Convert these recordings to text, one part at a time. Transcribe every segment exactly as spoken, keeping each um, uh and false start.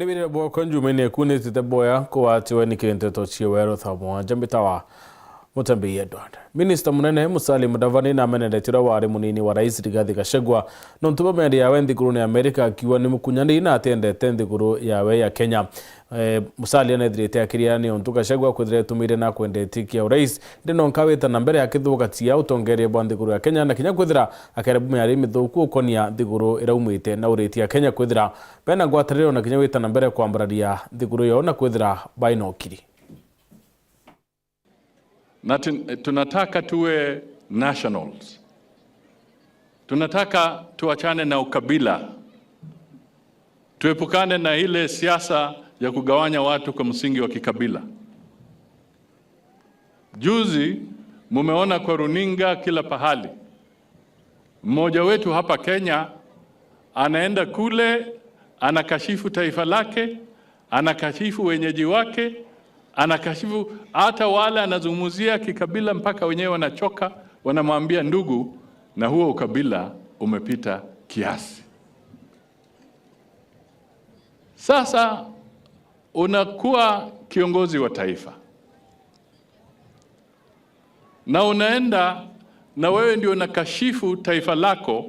Wirira bwakwa njumaine eku nitite boya kuwatiwe ni kiri nteto cia weru thaa mugwanja mbitawa Mutembeyi Edward. Minista munene Musalia Mudavadi nameneretie uria wari munini wa rais Rigathi Gachagua nontu bwa miario yawe nthigurune ya Amerika akiuga ni mukunyani na atiendete nthiguru yawe ya Kenya. Eh, Musalia nethirite akiria ni untu Gachagua kwithira etumire na kwendetie kia urais, indi nonka wita na mbere akithugatia utongeria bwa nthiguru ya Kenya na kinya kwithira akere bumia ari mithuku ukonia nthiguru iraumite na uriti ya Kenya kwithira bena ngwataniro na kinya wita na mbere kwambararia nthiguru yo na kwithira baina ukiri. Na tun-, tunataka tuwe nationals. Tunataka tuachane na ukabila. Tuepukane na ile siasa ya kugawanya watu kwa msingi wa kikabila. Juzi mumeona kwa runinga kila pahali. Mmoja wetu hapa Kenya anaenda kule, anakashifu taifa lake, anakashifu wenyeji wake, anakashifu hata wale anazungumzia kikabila mpaka wenyewe wanachoka, wanamwambia, "Ndugu, na huo ukabila umepita kiasi." Sasa unakuwa kiongozi wa taifa na unaenda na wewe ndio unakashifu taifa lako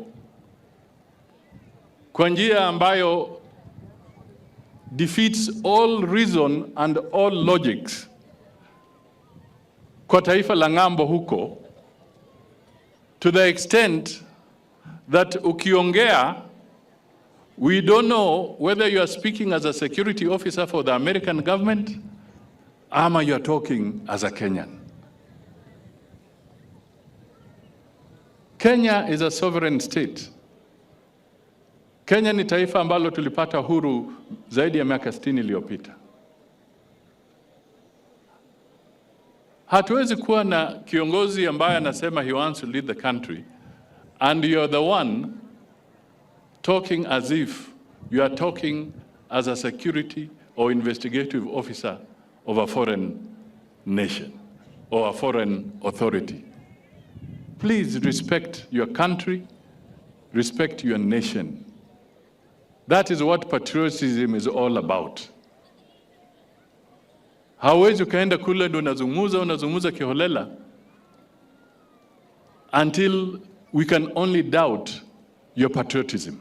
kwa njia ambayo defeats all reason and all logics kwa taifa la ng'ambo huko, to the extent that ukiongea, we don't know whether you are speaking as a security officer for the American government ama you are talking as a Kenyan. Kenya is a sovereign state. Kenya ni taifa ambalo tulipata uhuru zaidi ya miaka sitini iliyopita. Hatuwezi kuwa na kiongozi ambaye anasema he wants to lead the country and you're the one talking as if you are talking as a security or investigative officer of a foreign nation or a foreign authority. Please respect your country, respect your nation. That is what patriotism is all about. Hauwezi ukaenda kule ndo unazungumza, unazungumza kiholela until we can only doubt your patriotism.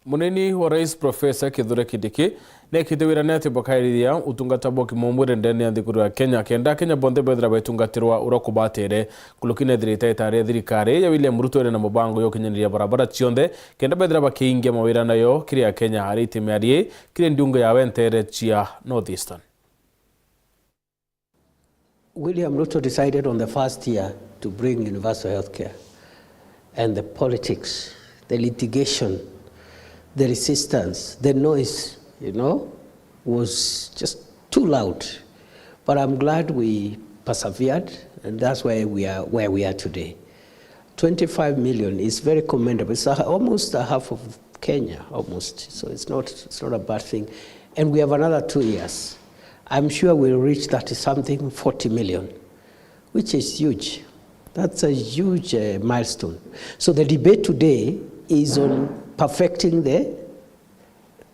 Munini wa rais Professor Kithure Kindiki nekite wirane ati bakairithia utungata bwa kimomwire ndene ya nthiguru ya Kenya kenda Akenya bonthe bethira betungatirwa uria kubatire. Nkuruki nethirite itari ya thirikari ya William Ruto iri na mubango ya ukinyaniria barabara cionthe kenda bethira bakiingia mawira nayo kiri Akenya ari itimiarie kiri ndiungu yawe ntere cia North Eastern. William Ruto decided on the first year to bring universal health care. And the politics, the litigation, the resistance, the noise, you know, was just too loud. But I'm glad we persevered, and that's why we are where we are today. Twenty-five million is very commendable. It's a, almost a half of Kenya, almost. So it's not, it's not a bad thing. And we have another two years. I'm sure we'll reach thirty something, forty million, which is huge. That's a huge, uh, milestone. So the debate today is on perfecting the,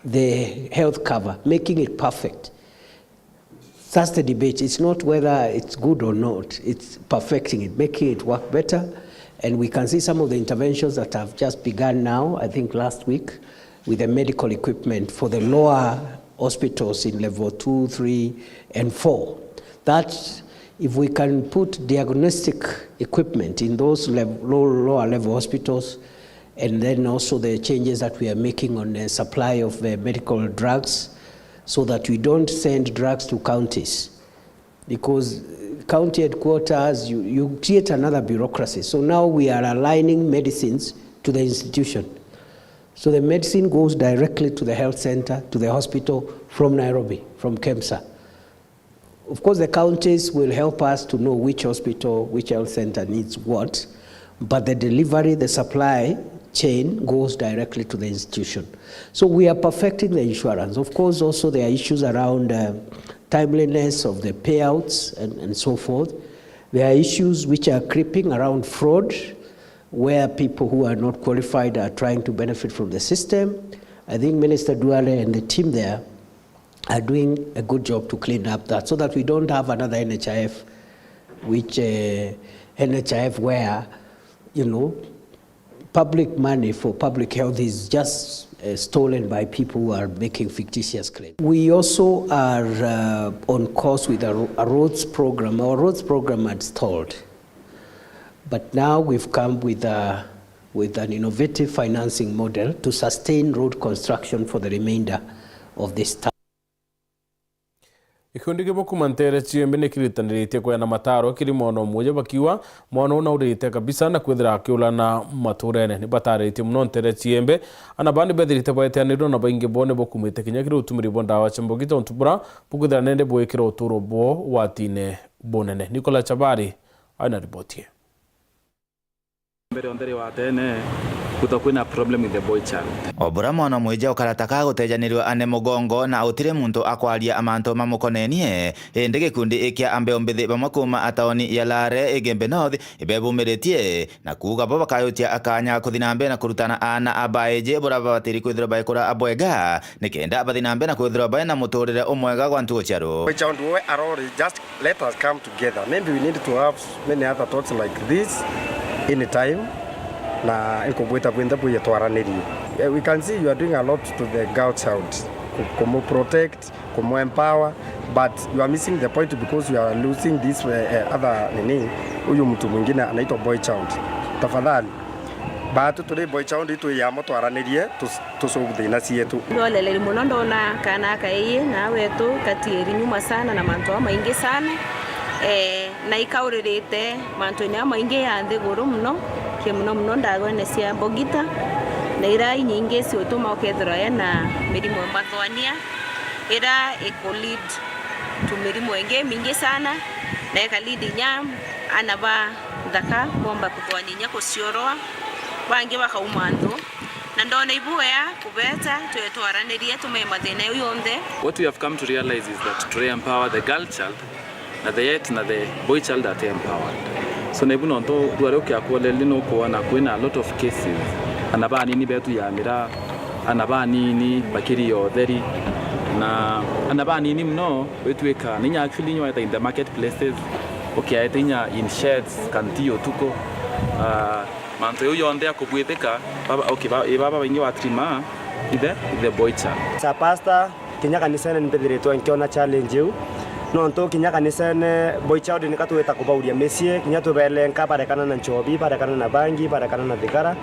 the health cover, making it perfect. That's the debate. It's not whether it's good or not. It's perfecting it, making it work better. And we can see some of the interventions that have just begun now, I think last week, with the medical equipment for the lower hospitals in level two, three, and four. That if we can put diagnostic equipment in those lev-, low, lower level hospitals, and then also the changes that we are making on the supply of the medical drugs, so that we don't send drugs to counties, because county headquarters, you, you create another bureaucracy. So now we are aligning medicines to the institution. So the medicine goes directly to the health center, to the hospital from Nairobi, from KEMSA. Of course, the counties will help us to know which hospital, which health center needs what, but the delivery, the supply chain goes directly to the institution. So we are perfecting the insurance. Of course, also there are issues around, uh, timeliness of the payouts and, and so forth. There are issues which are creeping around fraud, where people who are not qualified are trying to benefit from the system. I think Minister Duale and the team there are doing a good job to clean up that, so that we don't have another N H I F, which, uh, N H I F where, you know, public money for public health is just, uh, stolen by people who are making fictitious claims. We also are, uh, on course with a ro-, a roads program. Our roads program had stalled, but now we've come with a, with an innovative financing model to sustain road construction for the remainder of this term. Gikundi kimwe kuuma nteere ciembe ni kiritaniritie kweana mataaro kiri mwana umwe uju, bakiuga mwana uu naurite kabisa na kwithira akiurana matuurene. Ni bataaritie mono nteere ciembe, ana baa ni bethirite baeteanirwe na baingi bo ni bukumite kinya kiri utumiri bwa ndawa cia mbogita, untu bura bukwithira nende bwikira utuuro bwo ugwatine bunene. Nicola Chabari aina riboti ii. Mbere onthe ri wa tene, kutwa kwina problem with the boy child. O bura mwana mwiji ukarata ka gutejanirua ane mugongo na utiri muntu akwaria mantu mamukonenie, indi gikundi kia ambeo mbithi bamwe kuuma ataoni ya Lare, Igembe North, ibebumiritie na kuuga bo bakayutia akanya kuthi na mbere na kurutana aana a baiji bura babatiri kwithirwa baikura bwega, nikenda bathi na mbere na kwithirwa baina muturire umwega gwa ntugu cia ru. Boy child we are all just Let us come together. Maybe we need to have many other talks like this anytime, na nkubwita bwinthe bwiye twaranirie. Eh, we can see you are doing a lot to the girl child, ku-, kumu protect, kumu empower, but you are missing the point because you are losing this, eh, eh, other nini, huyu mtu mwingine anaitwa boy child. Tafadhali. Baatu turi boy child itwiyamo twaranirie tus-, tusolve thina cietu. Ndwaleleri mono ndona kaana aka ii na wetu katieri nyuma sana na mantu jamaingi sana, eh, na ikauririte mantuini jamaingi ya nthiguru mono, ki mono mono ndagwene cia mbogita, na iria inyingi ciutuma ukethirwa ena mirimo mbathwania, iria iku lead to mirimo ingi mingi sana, na ika lead inya ana ba nthaka kwomba kuthwania inya kuciorwa, bangi bakauma nthu, na ndona ibuea kubeta twetwaranirie tume mathina jau yonthe. What we have come to realize is that to empower the girl child, na the yet na the boy child are empowered. So na ibu nontu ndwari ukiakuoleli nukwona kwina a lot of cases, ana banini betu ya miraa, ana banini bakiria utheri, na ana banini mono witwika ninya actually inya waeta in the marketplaces, ukiaeta inya in sheds, kanti utuku. Ah, mantu jau yonthe akubwithika, baba, okay, ba-, i baba baingi watrima, ithe, ithe boy child. Sir Pastor, kinya kanisene ni mbithiritwe nkiona challenge iu. Nontu kinya kanisene, boy child nika twita kubauria micii, kinya tubelenka, barekana na nchobi, barekana na bangi, barekana na thigara.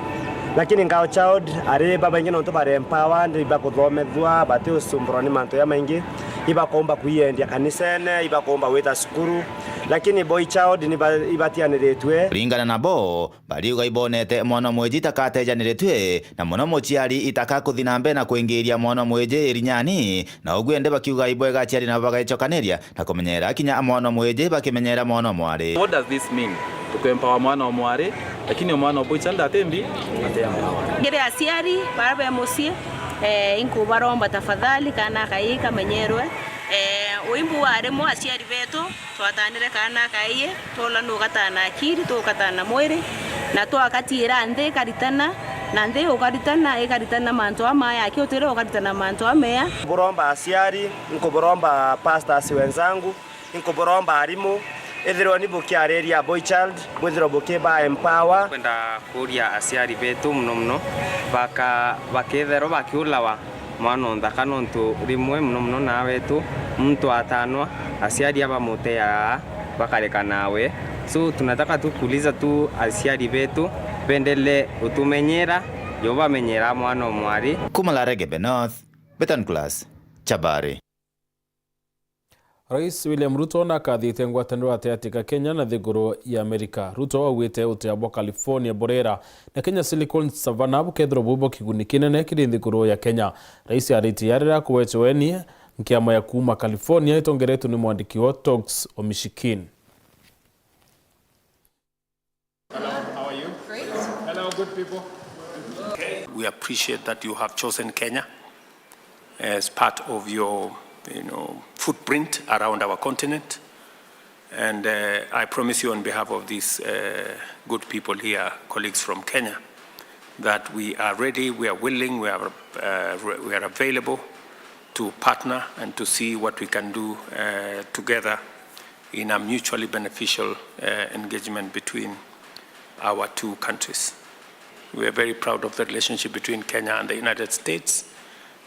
Lakini girl child, ari babaingi nontu bari empowered, ibakuthomethua, bati ucumburwa ni mantu jamaingi, ibakomba kwiendia kanisene, ibakomba gwita cukuru. Lakini boy child ni ba-, ibatianiritue. Kuringana nabo, bariuga ibonete mwana mwiji itakatejaniritue, na mono muciari itaka kuthi na mbere na kwingiria mwana mwiji irinyani, na uguo ende bakiuga ibwega aciari nabo bagecokaniria na kumenyera kinya mwana mwiji bakimenyera mwana mwari. What does this mean? Tukwempower mwana o mwari, lakini o mwana o boy child atimbi, atempower. Kiri aciari bara be mucii, eh, inkubaromba tafadhali kana kaii kamenyerwe. Eh, uimbu wa rimwe aciari betu, twatanire kaana kaii, twola nugata na akiri, tugata na mwiri, na twakatiira nthi ikaritana, na nthi ukaritana, ikaritana mantu amaya, aki utire ukaritana mantu amea. Nkuburomba aciari, nkuburomba pastors wenzangu, nkuburomba arimu, ithirwe ni bukiariria boy child, bwithirwe bukiba empower. Kwenda kuria aciari betu mono mono, baka-, baketherwa bakiulawa mwana o nthaka, nontu rimwe mono mono nawetu muntu atanwa, aciari abamuteaga bakareka nawe. So tunataka tu kuuliza tu aciari betu bendele utumenyera, jo bamenyera mwana o mwari. Kuma Lare Igembe North, Betan Class, Chabari. Rais William Ruto nakathiite ngwataniro gatagatĩ ka Kenya na nthiguru ya Amerika. Ruto augite utia bwa California burera na Kenya Silicon Savannah bukethirwa bwi bwa kiguni kinene kiri nthiguru ya Kenya. Rais aritie yarira kuwecwa eni nkiama ya kuuma California itongeretwe ni mwandiki wa Toks Omishikin. Hello, how are you? Great. Hello, good people. We appreciate that you have chosen Kenya as part of your, you know, footprint around our continent. And, uh, I promise you on behalf of these, uh, good people here, colleagues from Kenya, that we are ready, we are willing, we are, uh, re-, we are available to partner and to see what we can do, uh, together in a mutually beneficial, uh, engagement between our two countries. We are very proud of the relationship between Kenya and the United States,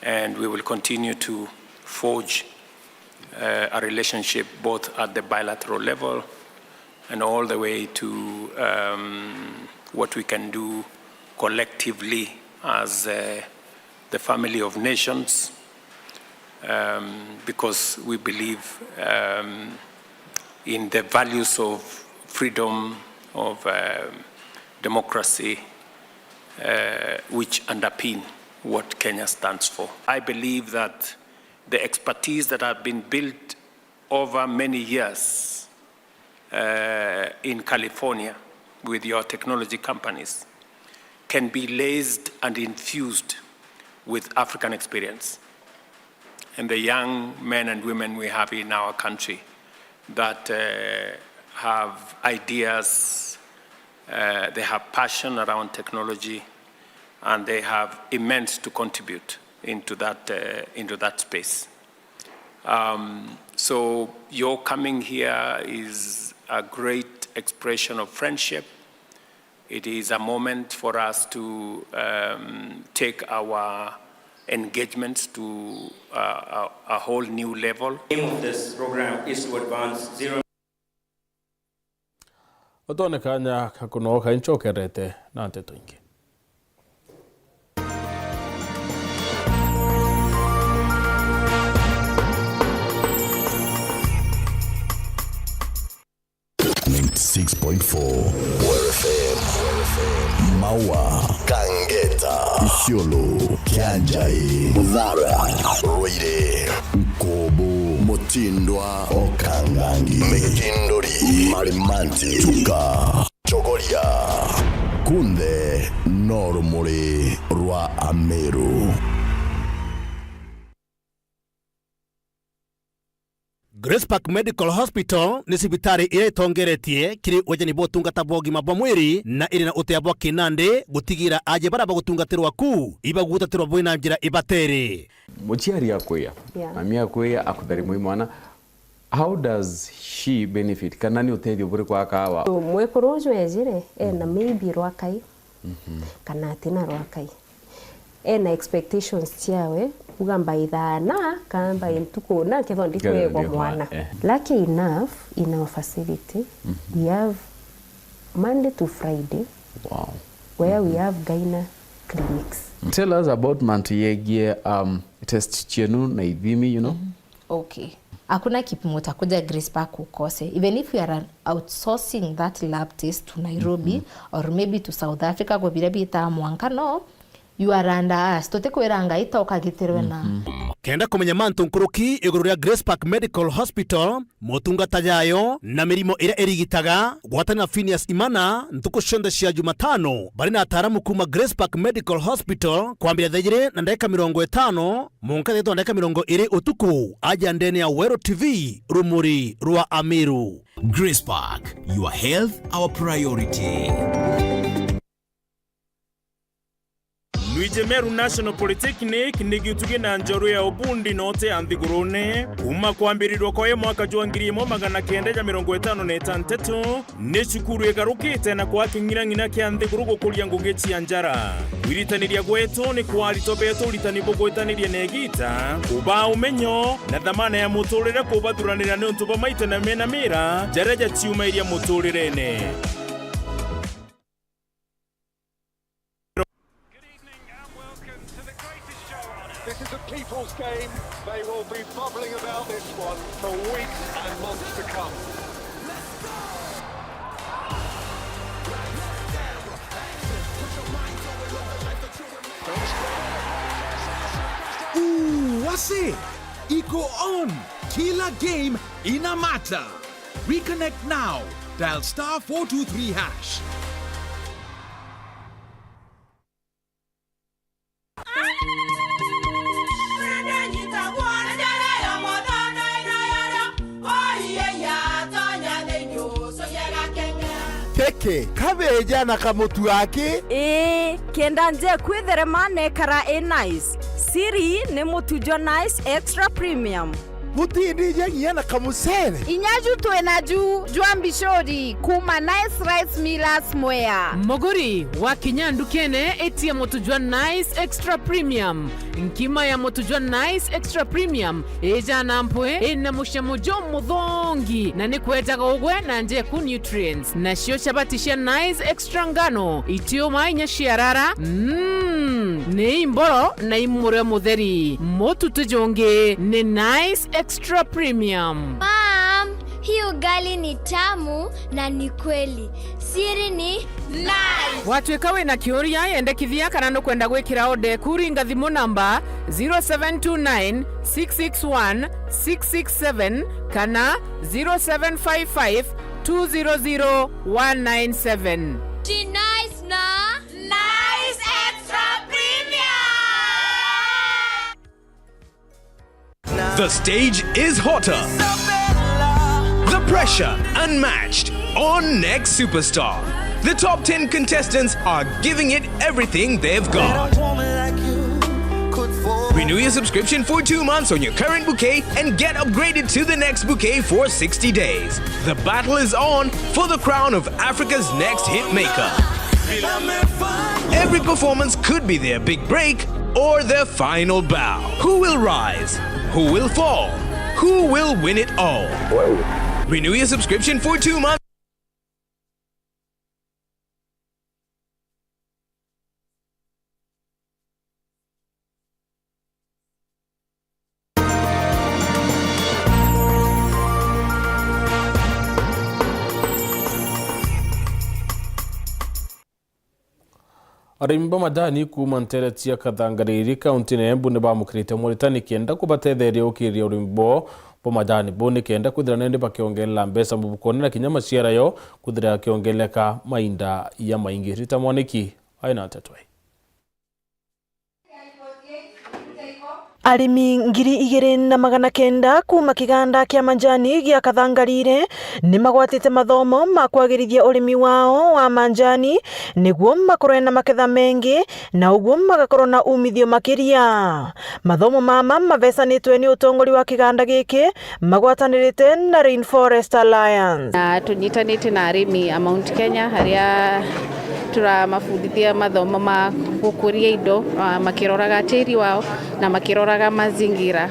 and we will continue to forge, uh, a relationship both at the bilateral level and all the way to, um, what we can do collectively as, uh, the family of nations, um, because we believe, um, in the values of freedom, of, um, democracy, uh, which underpin what Kenya stands for. I believe that the expertise that have been built over many years, uh, in California with your technology companies can be laced and infused with African experience. And the young men and women we have in our country that, uh, have ideas, uh, they have passion around technology, and they have immense to contribute into that, uh, into that space. Um, so your coming here is a great expression of friendship. It is a moment for us to, um, take our engagements to, uh, a, a whole new level. Aim of this program is to advance zero Utone kanya ka kunoka inchokerete na nteto ingi. Ninety-six point four Were F M. Maua, Kangeta, Isiolo, Kianjai, Muthara, Ruiri, Nkobo, Mutindwa, Okangangi, Mitinduri, Marimanti, Chuka, Chogoria. Kunthe no rumuri rwa Ameru. Grace Park Medical Hospital ni cibitari iria itongeretie kiri ujeni bwa utungata bwa ugima bwa mwiri na iri na utea bwa kinandi gutigira aje baria bagutungatirwa ku ibagutatirwa bwina njira ibateri. Muciari akwiya, yeah, mami akwiya, akuthari mwi mwana, how does she benefit? Kana ni utethio buriku akawa? So, mwekuru uju ejire, ena, mhm, maybe rwakai, mhm, kana atina rwakai. Ena expectations ciawe, uga by thaa na, kana by ntuku na, kethwa ndikwegwa mwana. Eh. Lucky enough, in our facility, mhm, we have Monday to Friday, wow, where we, mhm, have gyna clinics. Tell us about mantu yegie, um, test cienu na ithimi, you know? Mhm. Okay. Hakuna kipimo cha kuja Grace Park ukose. Even if we are an-, outsourcing that lab test to Nairobi, mhm, or maybe to South Africa, gwe biria bitaa mwanka, no, you are under us. Tutikwira Ngai ta ukagitirwe na. Mhm. Kenda kumenya mantu nkuruki iguru ria Grace Park Medical Hospital, motungata jayo na mirimo iria irigitaga, gwatana na Phineas Imana ntuku cionthe cia Jumatano, bari na ataaramu kuuma Grace Park Medical Hospital kwambiria thaa ijiri na ndagika mirongo itano mwanka thaa ithatu na ndagika mirongo iri utuku, aja ndene ya Weru T V, rumuri rwa Ameru. Grace Park, your health, our priority. Luigi Meru National Polytechnic ni gitugi na njorua ya ubundi note ya nthigurune. Kuuma kwambirirwa kwayo mwaka jwa ngiri imwe magana kenda ja mirongo itano na itantatu, ni cukuru igarukite na kwaa king'inang'ina kia nthiguru gukuria ngugi cia njara. Kwiritaniria gwetu ni kwa aritwa betu uritani bugwitaniria na igiita, kubaa umenyo na thamana ya muturire kubathuranira niuntu bwa maita na mena mira jaria jaciumairia muturirene. Good evening and welcome to the greatest show on earth. This is a people's game. They will be bubbling about this one for weeks and months to come. Ooh, wase! Iko on! Kila game ina matter! Reconnect now. Dial star four two three hash. Take Ki, kabeja na kamutu aki? Ii, kenda njeku itherema na ikara i nice. Siri ni mutu jwa Nice Extra Premium. Butindija nginya na kamucere? Inya ju twi na ju jwa mbicuri kuuma Nice Rice Millers Mwea. Muguri, wakinya ndukene, itia mutu jwa Nice Extra Premium. Nkima ya mutu jwa Nice Extra Premium ijana mpwi, ina mucamo jumuthongi, na ni kwejaga ugwe na njeku nutrients. Nacio chabati cia Nice Extra ngano, itiuma inya ciarara, mm, ni imboro na imurio mutheri. Mutu ti jungi, ni Nice Extra Premium. Mom, hii ugali ni tamu na ni kweli. Siri ni Nice. Watuika wina kiuria, yendekithia kana nukwenda gwikira order eku, ringa thimu namba zero seven two nine six six one six six seven kana zero seven five five two zero zero one nine seven. Ji Nice na Nice Extra Premium. The stage is hotter. The pressure unmatched on Next Superstar. The top ten contestants are giving it everything they've got. Renew your subscription for two months on your current bouquet and get upgraded to the next bouquet for sixty days. The battle is on for the crown of Africa's next hit maker. Every performance could be their big break or their final bow. Who will rise? Who will fall? Who will win it all? Renew your subscription for two months. Arimi ba majani kuuma nteere cia Kathangariri, kaunti ya Embu, ni baamukirite moritani kenda kubatetheria gukiria urimi bwao bwa majani buu, ni kenda kwithira nandi bakiongerera mbeca mubukone na kinya maciara yo kwithira yakiongerereka mainda ya maingi. Rita Mwaniki aina nteto ii. Arimi ngiri igiri na magana kenda kuuma kiganda kia majani gia Kathangarire ni magwatite mathomo ma kwagirithia urimi wao wa majani, niguo makorwe na maketha mengi, na uguo magakorwo na umithio makiria. Mathomo mama mavecanitwe ni utongori wa kiganda giki, magwatanirite na Rainforest Alliance. Na tunyitanite na arimi a Mount Kenya, aria turamabundithia mathomo ma gukuria indo, ah, makiroraga tiri wao na makiroraga mazingira.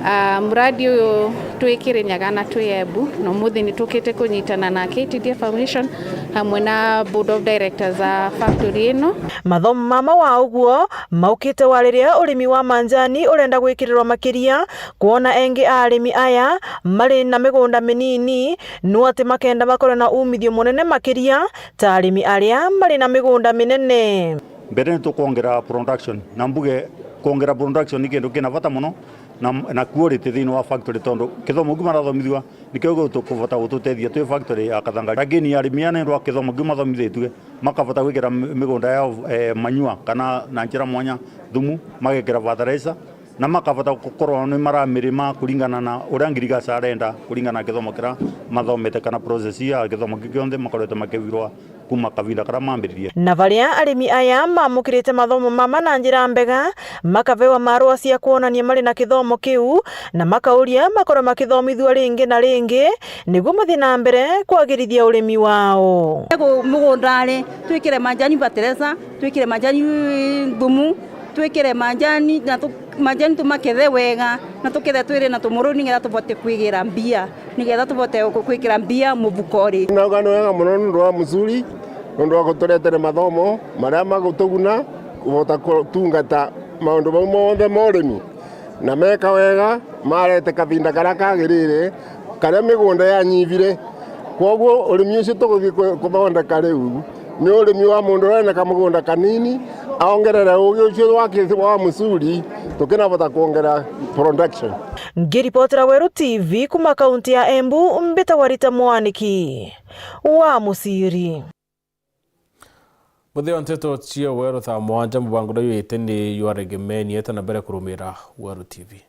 Ah, muradi uyu twi Kirinyaga na twi Embu, na umuthi ni tukite kunyitana na K T D A Foundation hamwe na Board of Directors a factory ino. Mathomo mama wa uguo maukite wa riria urimi wa manjani urenda gwikirirwa makiria, kwona engi a arimi aya mari na migunda minini, no ati makenda bakorwe na umithio munene makiria ta arimi aria mari na migunda minene. Mbere ni tukwongera production, na mbuge kwongera production ni kindu kina bata muno, na, na quality thiini wa factory, tondu kithomo kiu marathomithua nikio gigukuvota gututethia twi factory ya Kathanga. Lakini arimi aya ni ndwa kithomo kiu mathomithitue, makavota gwikira mi-, migunda yao, eh, manure kana na njira mwanya thumu, magekira fertilizer, na makavota gukorwo ni maramirima kuringana na uria ngirigaca arenda, kuringana na kithomo kiria mathomete kana process ya kithomo kiu kionthe makoretwe makibirwa kuma kavinda karia mambiririe. Na baria arimi aya mamukirite mathomo mama na njira mbega, makabewa marua cia kwonania mari na kithomo kiu, na makauria makorwe makithomithua ringi na ringi, niguo mathie na mbere kwagirithia urimi wao. Gu-, mugundari, twikire majani fertilizer, twikire majani thumu, twikire majani na tu-, majani tumakethe wega, na tukethe twiri na tumuru, nigetha tubote kwigira mbia, nigetha tubote ku-, kwikira mbia mubukori. Nauga ni wega muno nundu wa Musuri, nundu wa guturetere mathomo maria magutuguna kubota gutungata maundu mau monthe ma urimi. Na meka wega, marete kavinda karia kagirire, karia migunda yanyivire. Kwoguo urimi ucio tuguthii ku-, kuthondeka riu ni urimi wa mundu uria wina kamugunda kanini, aongerere ugi ucio wake wa Musuri, tukinavota kwongera production. Ngiripotera Weru T V kuma kaunti ya Embu, mbitagwa Rita Mwaniki wa Musiri. Muthia wa nteto cia Weru thaa mwanja, mubango uria jwite ni jwa Regemeni, eta na mbere kurumira Weru T V.